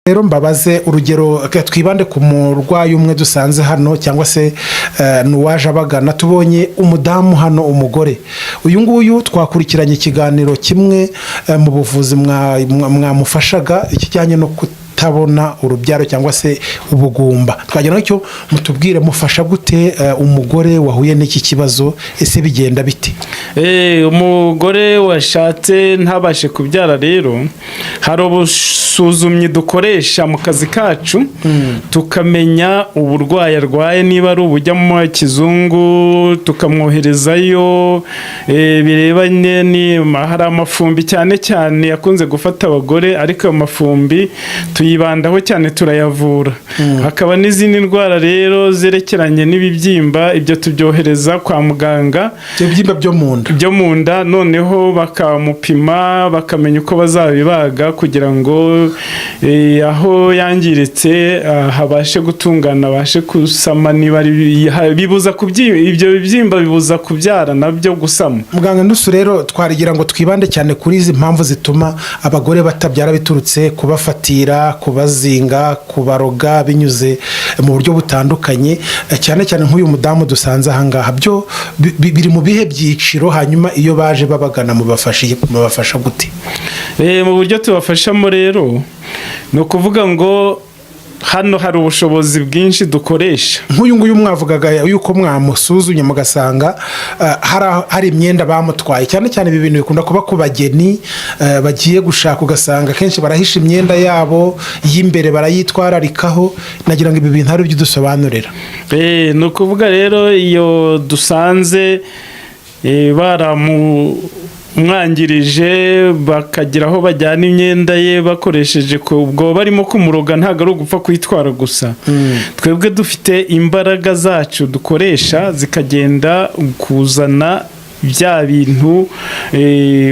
Rero mbabaze urugero, reka twibande ku murwayi umwe dusanze hano, cyangwa se ni uwaje abagana. Tubonye umudamu hano, umugore uyu nguyu twakurikiranye ikiganiro kimwe mu buvuzi mwamufashaga ikijyanye no kutabona urubyaro cyangwa se ubugumba. Twagira icyo mutubwire, mufasha gute umugore wahuye n'iki kibazo? Ese bigenda bite? Umugore washatse ntabashe kubyara rero, hari ubusuzumyi dukoresha mu kazi kacu, tukamenya uburwayi arwaye, niba ari ubujya mu kizungu tukamwoherezayo. Birebanye ni hari amafumbi cyane cyane akunze gufata abagore, ariko ayo mafumbi tuyibandaho cyane, turayavura. Hakaba n'izindi ndwara rero zerekeranye n'ibibyimba, ibyo tubyohereza kwa muganga. Ibibyimba byo mu nda? Byo mu nda, noneho bakamupima, bakamenya uko bazabibaga kugira ngo aho yangiritse habashe gutungana, abashe gusama. Niba ari bibuza ibyo bibyimba bibuza kubyara nabyo gusama. Muganga Ndusu, rero twarigira ngo twibande cyane kuri izi mpamvu zituma abagore batabyara, biturutse kubafatira, kubazinga, kubaroga binyuze mu buryo butandukanye. Cyane cyane nk'uyu mudamu dusanze ahangaha, byo biri mu bihe byiciro? Hanyuma iyo baje babagana mubafasha gute? Mu buryo tubafashamo rero, ni ukuvuga ngo hano hari ubushobozi bwinshi dukoresha. Nk'uyu nguyu mwavugaga yuko mwamusuzumye mugasanga hari imyenda bamutwaye. Cyane cyane ibi bintu bikunda kuba ku bageni bagiye gushaka, ugasanga akenshi barahisha imyenda yabo y'imbere, barayitwararikaho. Nagira ngo ibi bintu ari byo udusobanurira. Ni ukuvuga rero, iyo dusanze baramwangirije, bakagira aho bajyana imyenda ye bakoresheje ubwo barimo kumuroga, ntabwo ari ugupfa kuyitwara gusa. Twebwe dufite imbaraga zacu dukoresha, zikagenda kuzana bya bintu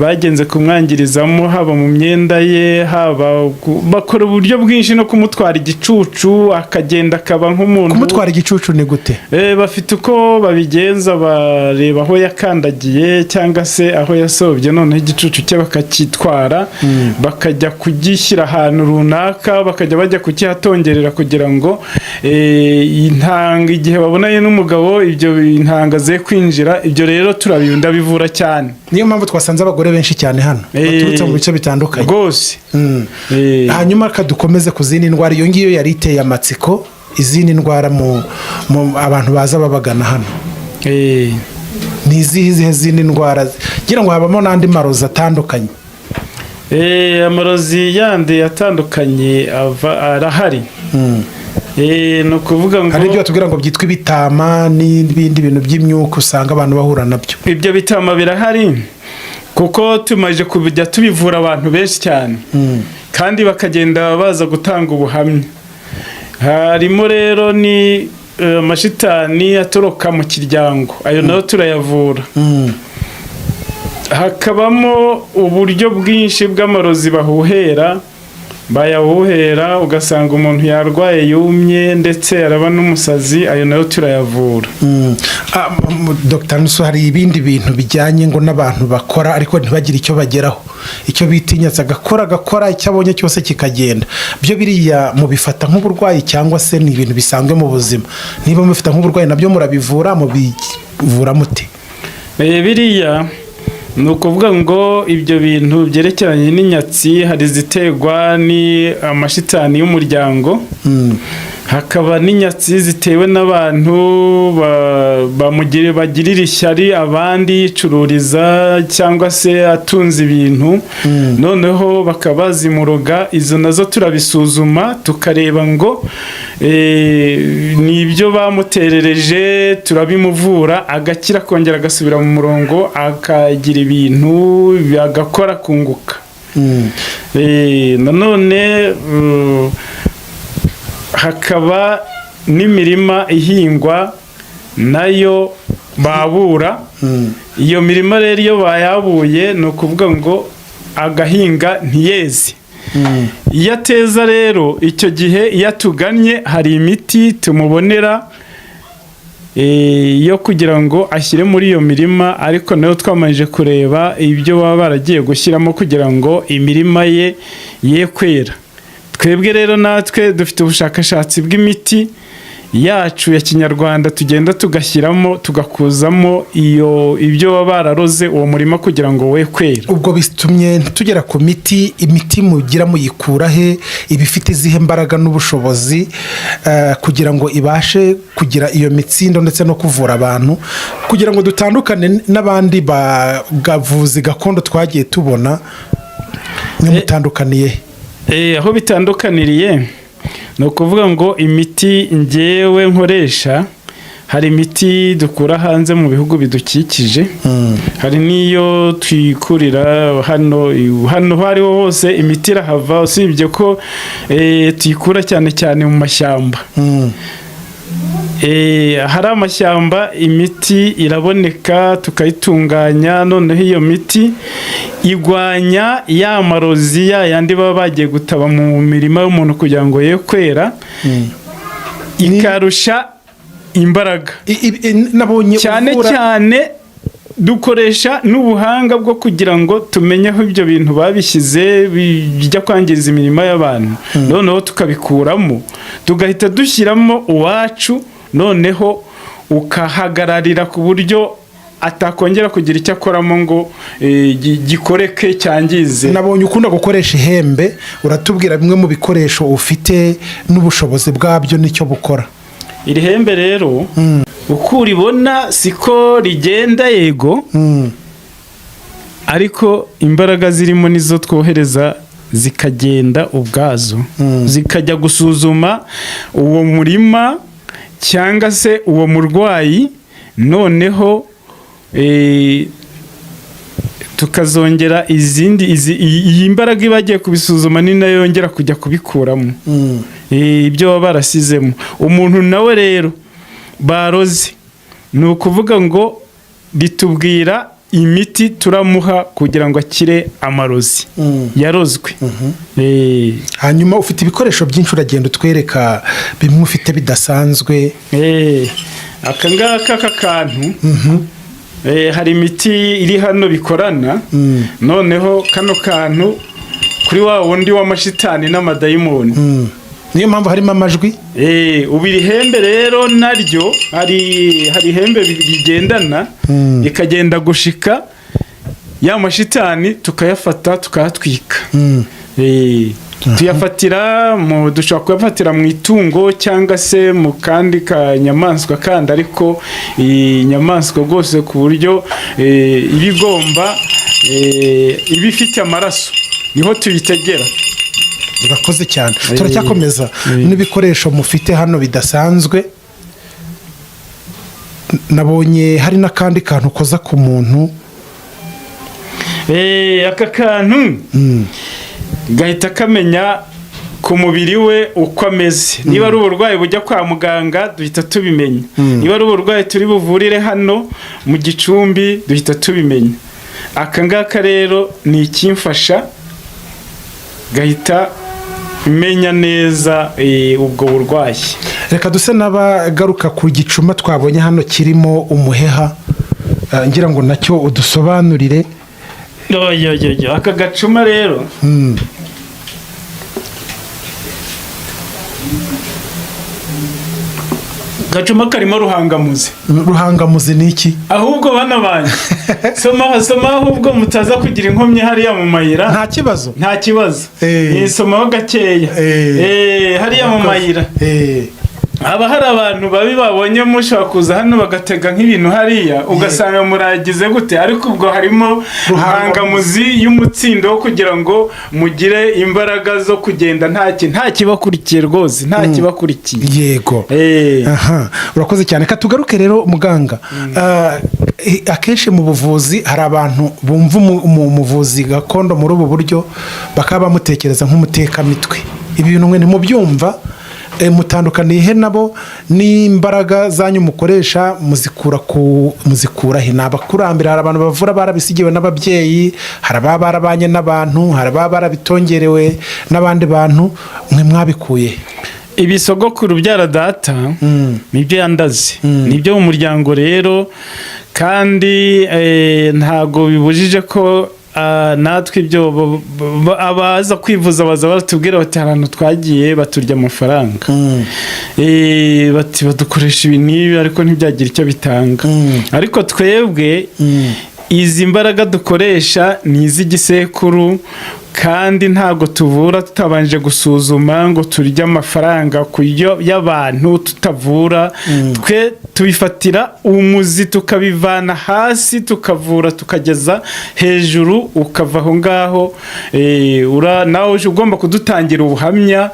bagenze kumwangirizamo, haba mu myenda ye, haba bakora uburyo bwinshi no kumutwara igicucu, akagenda akaba nk'umuntu. Kumutwara igicucu ni gute? Bafite uko babigenza, bareba aho yakandagiye cyangwa se aho yasobye, noneho igicucu cye bakakitwara, bakajya kugishyira ahantu runaka, bakajya bajya kukihatongerera kugira ngo intanga, igihe babonanye n'umugabo, ibyo intanga ze kwinjira. Ibyo rero ndabivura cyane. Niyo mpamvu twasanze abagore benshi cyane hano baturutse mu bice bitandukanye. Rwose. Hanyuma reka dukomeze ku zindi ndwara. Iyo ngiyo yari iteye amatsiko. Izindi ndwara mu abantu baza babagana hano, ni izihe zindi ndwara? Ngira ngo habamo n'andi marozi atandukanye. Amarozi yandi atandukanye arahari. Ni ukuvuga ngo Hari ibyo batubwira ngo byitwa ibitama n'ibindi bintu by'imyuka usanga abantu bahura nabyo. Ibyo bitama birahari, kuko tumaze kujya tubivura abantu benshi cyane, kandi bakagenda baza gutanga ubuhamya. Harimo rero ni amashitani atoroka mu kiryango, ayo nayo turayavura. Hakabamo uburyo bwinshi bw'amarozi bahuhera, bayahuhera ugasanga umuntu yarwaye, yumye, ndetse araba n'umusazi, ayo nayo turayavura. Dr Nusu, hari ibindi bintu bijyanye ngo n'abantu bakora ariko ntibagire icyo bageraho, icyo bita inyatsi, agakora agakora, icyo abonye cyose kikagenda. Byo biriya mubifata nk'uburwayi cyangwa se ni ibintu bisanzwe mu buzima? Niba mubifata nk'uburwayi, nabyo murabivura? Mubivura mute? Biriya ni ukuvuga ngo ibyo bintu byerekeranye n'inyatsi, hari iziterwa ni amashitani y'umuryango, hakaba n'inyatsi zitewe n'abantu bagirira ishyari abandi yicururiza cyangwa se atunze ibintu, noneho bakaba bazimuroga. Izo nazo turabisuzuma, tukareba ngo ni ibyo bamuterereje, turabimuvura agakira, akongera agasubira mu murongo, akagira ibintu agakora akunguka. Nanone hakaba n'imirima ihingwa nayo babura. Iyo mirima rero iyo bayabuye, ni ukuvuga ngo agahinga ntiyeze. Iyo ateza rero, icyo gihe iyo atugannye hari imiti tumubonera yo kugira ngo ashyire muri iyo mirima, ariko nayo twamanje kureba ibyo baba baragiye gushyiramo kugira ngo imirima ye ye kwera. Twebwe rero natwe dufite ubushakashatsi bw'imiti yacu ya kinyarwanda, tugenda tugashyiramo, tugakuzamo iyo ibyo baba bararoze uwo murima kugira ngo we kwera. Ubwo bitumye tugera ku miti. Imiti mugira muyikura he? Iba ifite izihe mbaraga n'ubushobozi kugira ngo ibashe kugira iyo mitsindo ndetse no kuvura abantu, kugira ngo dutandukane n'abandi bavuzi gakondo twagiye tubona? Nimutandukaniye he? Aho bitandukaniriye ni ukuvuga ngo imiti ngewe nkoresha, hari imiti dukura hanze mu bihugu bidukikije, hari n'iyo twikurira hano. Hano aho ariho hose imiti irahava, usibye ko tuyikura cyane cyane mu mashyamba. Hari amashyamba, imiti iraboneka, tukayitunganya. Noneho iyo miti igwanya ya marozi ya yandi baba bagiye gutaba mu mirima y'umuntu kugira ngo ye kwera, ikarusha imbaraga. Nabonye cyane uvura- cyane dukoresha n'ubuhanga bwo kugira ngo tumenye aho ibyo bintu babishyize bijya kwangiza imirima y'abantu, noneho tukabikuramo, tugahita dushyiramo uwacu, noneho ukahagararira ku buryo atakongera kugira icyo akoramo ngo gikoreke cyangize. Nabonye ukunda gukoresha ihembe. Uratubwira bimwe mu bikoresho ufite n'ubushobozi bwabyo n'icyo bukora. Iri hembe rero, uko uribona siko rigenda, yego, ariko imbaraga zirimo nizo twohereza zikagenda ubwazo, zikajya gusuzuma uwo murima cyangwa se uwo murwayi, noneho tukazongera izindi. Iyi mbaraga iba agiye kubisuzuma ni nayo yongera kujya kubikuramo ibyo baba barasizemo. Umuntu nawe rero baroze, ni ukuvuga ngo ritubwira imiti turamuha kugira ngo akire amarozi yarozwe. Hanyuma ufite ibikoresho byinshi, uragenda utwereka bimwe ufite bidasanzwe. Aka ngaka, aka kantu, hari imiti iri hano bikorana. Noneho kano kantu kuri wa wundi w'amashitani n'amadayimoni. Niyo mpamvu harimo amajwi. Ubu iri hembe rero naryo, hari ihembe rigendana, rikagenda gushika ya mashitani, tukayafata tukayatwika. Tuyafatira mu, dushobora kuyafatira mu itungo cyangwa se mu kandi kanyamaswa kandi, ariko iyi nyamaswa rwose ku buryo iba igomba iba ifite amaraso, niho tuyitegera. Urakoze cyane. Turacyakomeza n'ibikoresho mufite hano bidasanzwe. Nabonye hari n'akandi kantu ukoza ku muntu. Aka kantu gahita kamenya ku mubiri we uko ameze. Niba ari uburwayi bujya kwa muganga, duhita tubimenya. Niba ari uburwayi turi buvurire hano mu gicumbi, duhita tubimenya. Aka ngaka rero ni ikimfasha, gahita menya neza ubwo burwayi. Reka duse n'abagaruka ku gicuma twabonye hano kirimo umuheha. Ngira ngo nacyo udusobanurire. Oyoyoyo, aka gacuma rero, gacuma karimo ruhangamuzi. Ruhangamuzi ni iki? Ahubwo bana banjye, somaho, somaho, ahubwo mutaza kugira inkomyi hariya mu mayira. Nta kibazo. Nta kibazo. Somaho gakeya. Hariya mu mayira haba hari abantu babi babonye mushobora kuza hano, bagatega nk'ibintu hariya, ugasanga muragize gute, ariko ubwo harimo ruhangamuzi y'umutsindo wo kugira ngo mugire imbaraga zo kugenda nta kibakurikiye rwose, nta kibakurikiye. Yego. Aha, urakoze cyane. Katugaruke rero muganga. Akenshi mu buvuzi hari abantu bumva umuvuzi gakondo muri ubu buryo bakaba bamutekereza nk'umutekamitwe. Ibi bintu mwe ntimubyumva? Mutandukaniye he nabo? N'imbaraga zanyu mukoresha muzikura ku muzikura he? Ni abakurambere? Hari abantu bavura barabisigiwe n'ababyeyi, hari ababa barabanye n'abantu, hari ababa barabitongerewe n'abandi bantu. Mwe mwabikuye he? Ibisogokuru byara data nibyo yandaze, nibyo mu muryango rero, kandi ntago bibujije ko natwe ibyo abaza kwivuza baza baratubwira bati hari ahantu twagiye baturya amafaranga. Bati badukoresha ibi n'ibi ariko ntibyagira icyo bitanga. Ariko twebwe izi mbaraga dukoresha ni iz'igisekuru, kandi ntabwo tuvura tutabanje gusuzuma ngo turye amafaranga ku yo y'abantu tutavura. Twe tubifatira umuzi, tukabivana hasi, tukavura tukageza hejuru, ukava aho ngaho nawe uje ugomba kudutangira ubuhamya,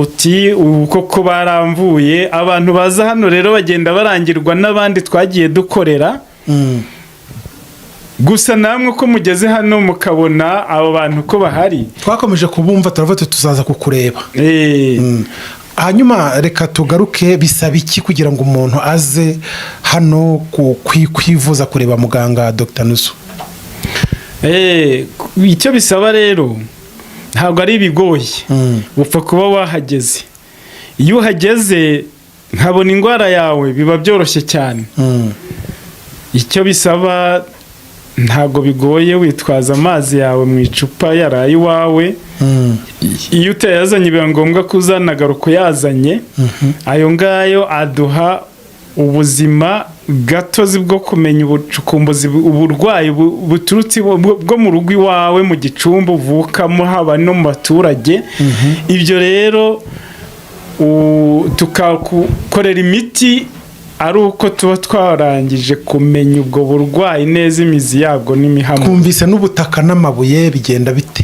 uti ubu koko baramvuye. Abantu baza hano rero bagenda barangirwa n'abandi twagiye dukorera. Gusa namwe uko mugeze hano mukabona abo bantu ko bahari. Twakomeje kubumva, turavuga tuti tuzaza kukureba. Hanyuma reka tugaruke, bisaba iki kugira ngo umuntu aze hano kwivuza, kureba muganga Dr Nusu? Icyo bisaba rero ntabwo ari ibigoye, upfa kuba wahageze. Iyo uhageze nkabona indwara yawe, biba byoroshye cyane. Icyo bisaba ntabwo bigoye, witwaza amazi yawe mu icupa yaraye iwawe. Iyo utayazanye biba ngombwa ko uzanagaruka uyazanye. Ayo ngayo aduha ubuzima gatozi bwo kumenya ubucukumbuzi, uburwayi buturutse bwo mu rugo iwawe, mu gicumbi uvukamo, haba no mu baturage. Ibyo rero tukagukorera imiti ari uko tuba twarangije kumenya ubwo burwayi neza, imizi yabwo n'imihamo. Twumvise n'ubutaka n'amabuye, bigenda bite?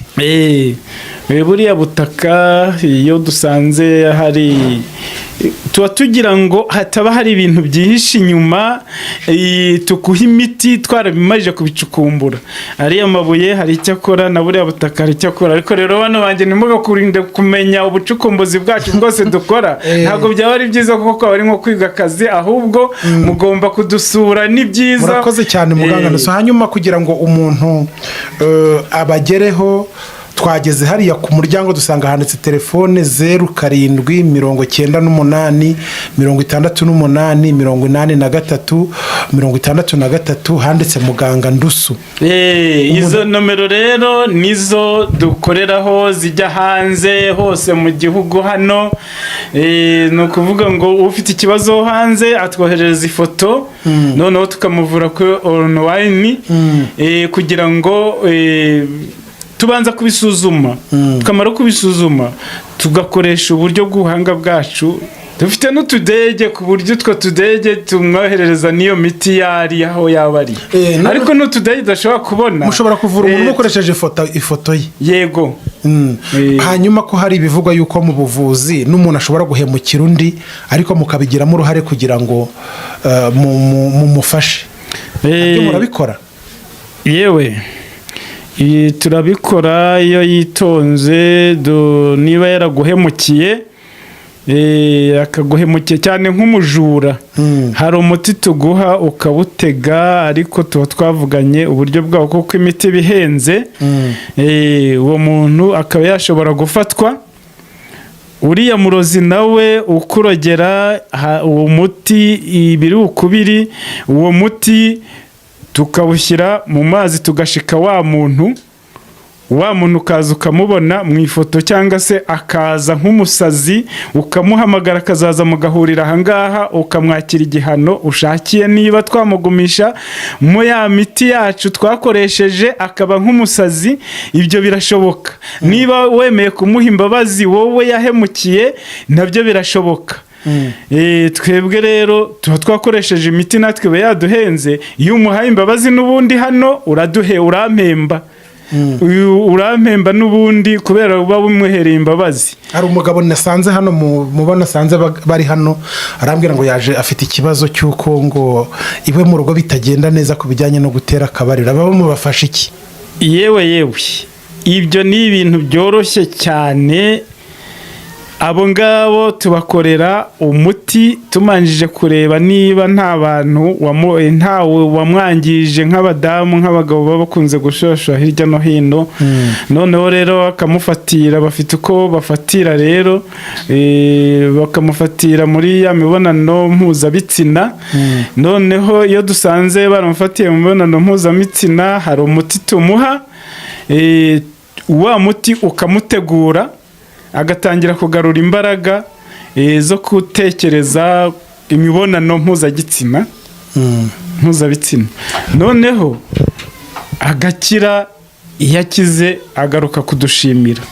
Buriya butaka, iyo dusanze hari, tuba tugira ngo hataba hari ibintu byihishe inyuma, tukuha imiti twarabimaze kubicukumbura. Ariya mabuye hari icyo akora, na buriya butaka hari icyo akora. Ariko rero bano banjye, ntimugakurinde kumenya ubucukumbuzi bwacu bwose dukora. Ntabwo byaba ari byiza kuko aba ari nko kwiga akazi, ahubwo mugomba kudusura, ni byiza. Murakoze cyane, muganga Nusu. Hanyuma kugira ngo umuntu abagereho, twageze hariya ku muryango dusanga handitse telefone 0798 68 83 63, handitse muganga Ndusu. Izo nomero rero nizo dukoreraho, zijya hanze hose mu gihugu hano. Ni ukuvuga ngo ufite ikibazo hanze atwoherereza ifoto, noneho tukamuvura kuri online, kugira ngo tubanza kubisuzuma, tukamara kubisuzuma tugakoresha uburyo bw'ubuhanga bwacu. Dufite n'utudege, ku buryo utwo tudege tumwoherereza n'iyo miti yari aho yaba ari. Ariko n'utudege tudashobora kubona. Mushobora kuvura umuntu mukoresheje ifoto ye? Yego. Hanyuma ko hari ibivugwa yuko mu buvuzi n'umuntu ashobora guhemukira undi, ariko mukabigiramo uruhare kugira ngo mumufashe, nabyo murabikora? Yewe, ibi turabikora iyo yitonze. Niba yaraguhemukiye, akaguhemukiye cyane nk'umujura, hari umuti tuguha ukawutega, ariko tuba twavuganye uburyo bwawo kuko imiti iba ihenze. Uwo muntu akaba yashobora gufatwa. Uriya murozi nawe ukurogera, uwo muti ibiri ukubiri, uwo muti tukawushyira mu mazi, tugashika wa muntu. Wa muntu ukaza ukamubona mu ifoto, cyangwa se akaza nk'umusazi, ukamuhamagara akazaza mugahurira ahangaha, ukamwakira igihano ushakiye. Niba twamugumisha mu ya miti yacu twakoresheje akaba nk'umusazi, ibyo birashoboka. Niba wemeye kumuha imbabazi wowe yahemukiye, nabyo birashoboka. Twebwe rero tuba twakoresheje imiti, natwe iba yaduhenze. Iyo umuhaye imbabazi n'ubundi hano uraduhe, urampemba. Uyu urampemba n'ubundi kubera uba umuhereye imbabazi. Hari umugabo nasanze hano, mu bo nasanze bari hano, arambwira ngo yaje afite ikibazo cy'uko ngo iwe mu rugo bitagenda neza ku bijyanye no gutera akabariro. Aba mubafasha iki? Yewe yewe, ibyo ni ibintu byoroshye cyane. Abo ngabo tubakorera umuti tumanjije kureba niba nta bantu ntawe wamwangije, nk'abadamu, nk'abagabo baba bakunze gushoshora hirya no hino. Noneho rero bakamufatira, bafite uko bafatira rero, bakamufatira muri ya mibonano mpuzabitsina. Noneho iyo dusanze baramufatiye mu mibonano mpuzabitsina, hari umuti tumuha, wa muti ukamutegura agatangira kugarura imbaraga zo gutekereza imibonano mpuzabitsina, noneho agakira. Iyo akize agaruka kudushimira.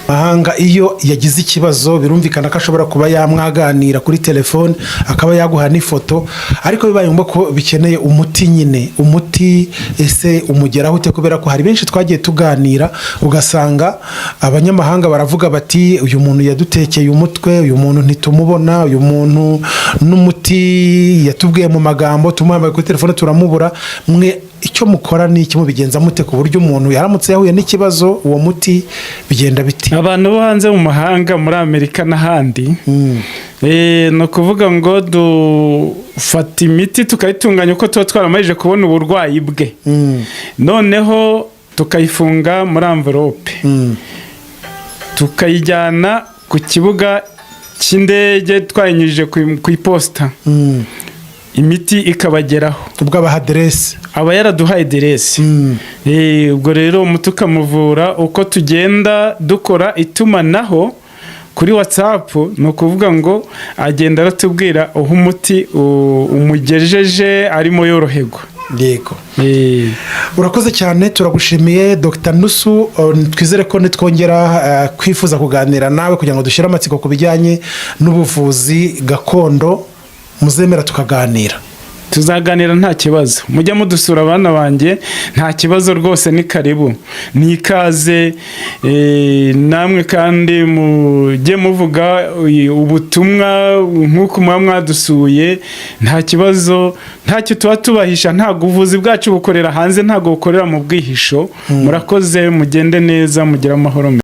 Mahanga iyo yagize ikibazo, birumvikana ko ashobora kuba yamwaganira kuri telefone, akaba yaguha n'ifoto, ariko bibaye ngombwa ko bikeneye umuti nyine, umuti ese umugeraho ute? Kubera ko hari benshi twagiye tuganira, ugasanga abanyamahanga baravuga bati: "Uyu muntu yadutekeye umutwe, uyu muntu ntitumubona, uyu muntu n'umuti yatubwiye mu magambo, tumuhamagaye kuri telefone turamubura." Mwe icyo mukora ni iki? Mubigenza mute ku buryo umuntu yaramutse yahuye n'ikibazo, uwo muti bigenda biti? Abantu bo hanze mu mahanga, muri Amerika n'ahandi, ni ukuvuga ngo dufata imiti tukayitunganya uko tuba twaramarije kubona uburwayi bwe, noneho tukayifunga muri enveloppe, tukayijyana ku kibuga cy'indege twayinyujije ku iposita, imiti ikabageraho. Ubwo abaha aderesi? Aba yaraduhaye aderesi. Ubwo rero umuti ukamuvura. Uko tugenda dukora itumanaho kuri WhatsApp, ni ukuvuga ngo agenda aratubwira aho umuti umugejeje, arimo yoroherwa. Yego. Urakoze cyane, turagushimiye Dr Nusu. Twizere ko nitwongera kwifuza kuganira nawe kugira ngo dushyire amatsiko ku bijyanye n'ubuvuzi gakondo, muzemera tukaganira. Tuzaganira, nta kibazo. Mujya mudusura abana banjye, nta kibazo rwose, ni karibu, ni ikaze. Namwe kandi mujye muvuga ubutumwa nk'uko muba mwadusuye, nta kibazo, ntacyo tuba tubahisha. Ntabwo ubuvuzi bwacu bukorera hanze, ntabwo bukorera mu bwihisho. Murakoze, mugende neza, mugire amahoro.